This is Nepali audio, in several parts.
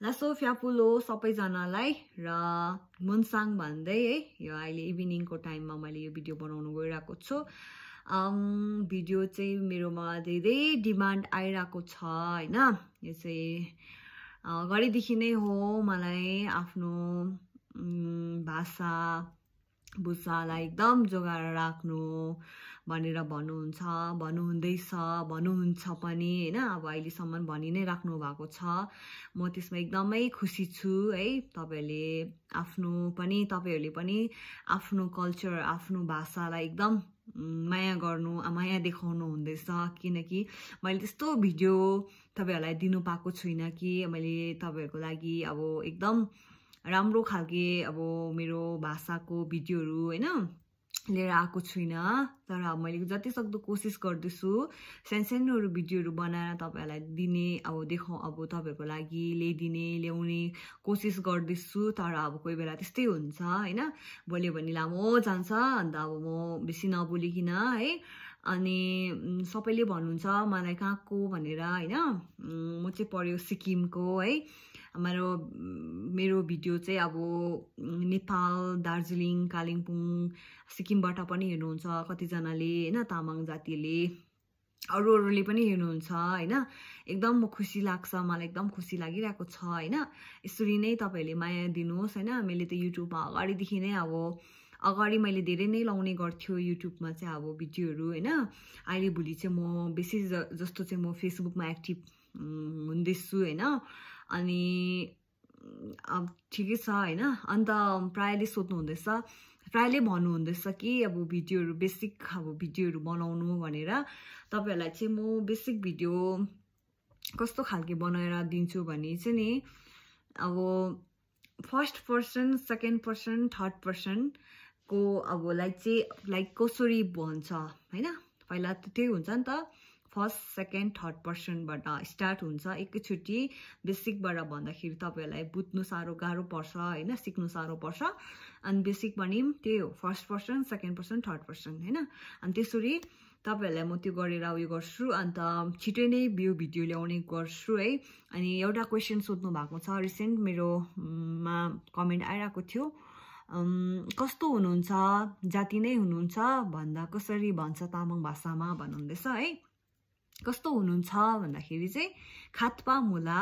लासो फ्यापुलो सबैजनालाई र मुनसाङ भन्दै है यो अहिले इभिनिङको टाइममा मैले यो भिडियो बनाउन गइरहेको छु। भिडियो चाहिँ मेरोमा धेरै डिमान्ड आइरहेको छ हैन। यो चाहिँ घरिदेखि नै हो मलाई आफ्नो भाषा भूषालाई एकदम जोगाएर राख्नु भनेर भन्नुहुन्छ पनि हैन। अब अहिलेसम्म भनि नै राख्नु भएको छ। म त्यसमा एकदमै खुसी छु है। तपाईहरुले पनि आफ्नो कल्चर आफ्नो भाषालाई एकदम माया देखाउनु हुँदैछ किनकि मैले त्यस्तो भिडियो तपाईहरुलाई दिनु पाएको छुइनँ कि मैले तपाईहरुको लागि अब एकदम राम्रो खालके अब मेरो भाषाको भिडियोहरु हैन लिएर आएको छुइनँ। तर अब मैले जति सक्दो कोसिस गर्दैछु सानो भिडियोहरु बनाएर तपाईहरुलाई दिने अब तपाईहरुको लागि ल्याउने कोसिस गर्दैछु। तर अब कोही बेला त्यस्तै हुन्छ हैन। बोल्यो भने लामो जान्छ अन्त अब म बेसी नबोलिकिन है। अनि सबैले भन्नुहुन्छ मलाई कहाँको भनेर हैन। म चाहिँ पर्यो सिक्किमको है। मेरो भिडियो चाहिँ अब नेपाल दार्जिलिङ कालिम्पोङ सिक्किमबाट पनि हेर्नुहुन्छ कतिजनाले हैन। तामाङ जातिले अरूले पनि हेर्नुहुन्छ हैन। एकदम म खुसी लाग्छ मलाई एकदम खुसी लागिरहेको छ हैन। यसरी नै तपाईहरुले माया दिनुहोस् हैन। मैले त युट्युबमा अगाडिदेखि नै अगाडि मैले धेरै नै लाउने गर्थ्यो युट्युबमा चाहिँ अब भिडियोहरु हैन। अहिले भोलि चाहिँ म बेसी जस्तो चाहिँ म फेसबुकमा एक्टिभ हुँदैछु हैन। अनि अब ठिकै छ हैन। अन्त प्रायले भन्नुहुँदैछ कि अब भिडियोहरु बेसिक अब भिडियोहरु बनाउनु भनेर। तपाईहरुलाई चाहिँ म बेसिक भिडियो कस्तो खालके बनाएर दिन्छु भने चाहिँ नि अब first person second person third person को अब लाइक कसरी भन्छ हैन। पहिला त त्यही हुन्छ नि त। फर्स्ट सेकेन्ड थर्ड पर्सनबाट स्टार्ट हुन्छ। एकैचोटी बेसिकबाट भन्दाखेरि तपाईहरुलाई बुझ्नु गाह्रो पर्छ हैन। सिक्नु साह्रो पर्छ। अनि बेसिक पनि त्यही हो first person second person third person हैन। अनि त्यसरी तपाईहरुलाई म त्यो गरेर उयो गर्छु। अन्त छिटै नै यो भिडियो ल्याउने गर्छु है। अनि एउटा क्वेशन सोध्नु भएको छ रिसेन्ट मेरोमा कमेन्ट आइरहेको थियो। कस्तो हुनुहुन्छ जाति नै हुनुहुन्छ भन्दा कसरी भन्छ तामाङ भाषामा भन्नुहुँदैछ है। कस्तो हुनुहुन्छ भन्दाखेरि चाहिँ खातपा मुला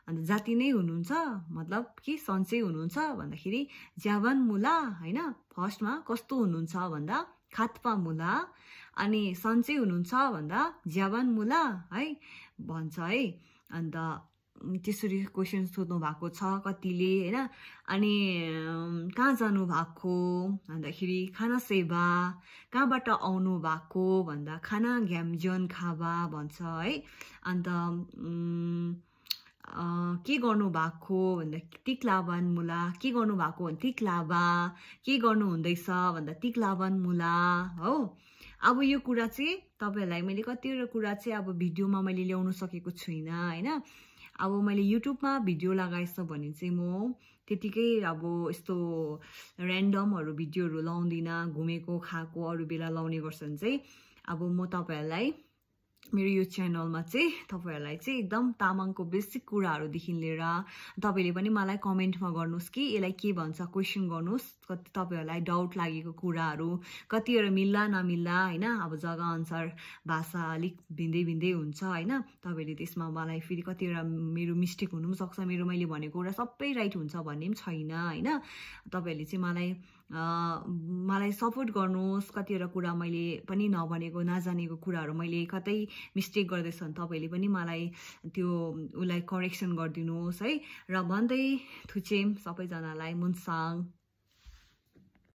अन्त जाति नै हुनुहुन्छ मतलब कि सन्चै हुनुहुन्छ भन्दाखेरि ज्यावन मुला हैन। फर्स्टमा कस्तो हुनुहुन्छ भन्दा खातपा मुला अनि सन्चै हुनुहुन्छ भन्दा ज्यावन मुला है भन्छ है। अन्त त्यसरी क्वेशन सोध्नु भएको छ कतिले हैन। अनि कहाँ जानु भएको भन्दाखेरि खाना सेवा कहाँबाट आउनु भएको भन्दा खाना ग्यामजन खाबा भन्छ है। अन्त के गर्नु भएको भन्दा टिक्लावन मुला के गर्नु भएको भन्दा टिक्लाबा के गर्नु हुँदैछ भन्दा टिक्लावन मुला हो। अब यो कुरा चाहिँ तपाईहरुलाई मैले कतिवटा कुरा चाहिँ अब भिडियोमा मैले ल्याउन सकेको छुइनँ हैन। अब मैले युट्युबमा भिडियो लगाएछ भने चाहिँ म त्यतिकै अब यस्तो र्यान्डमहरु भिडियोहरु लाउँदिन। घुमेको खाएको अरु बेला लाउने गर्छन् चाहिँ अब म तपाईहरुलाई मेरो यो च्यानलमा चाहिँ तपाईहरुलाई चाहिँ एकदम तामाङको बेसिक कुराहरुदेखि लिएर तपाईले पनि मलाई कमेन्टमा गर्नुस् कि यसलाई के भन्छ क्वेशन गर्नुस्। कति तपाईहरुलाई डाउट लागेको कुराहरु कतिहरु मिल्ला नमिल्ला हैन। अब जग्गा अनुसार भाषा अलिक भिन्दै हुन्छ हैन। तपाईले त्यसमा मलाई फेरि कतिवटा मेरो मिस्टेक हुनु पनि सक्छ। मैले भनेको कुरा सबै राइट हुन्छ भन्ने पनि छैन हैन। तपाईहरुले चाहिँ मलाई सपोर्ट गर्नुहोस्। कतिवटा कुरा मैले पनि नभनेको नजानेको कुराहरु मैले कतै मिस्टेक गर्दैछ भने तपाईले पनि मलाई त्यो उलाई करेक्सन गरिदिनुहोस् है। र भन्दै थुचेम सबैजनालाई मुनसाङ।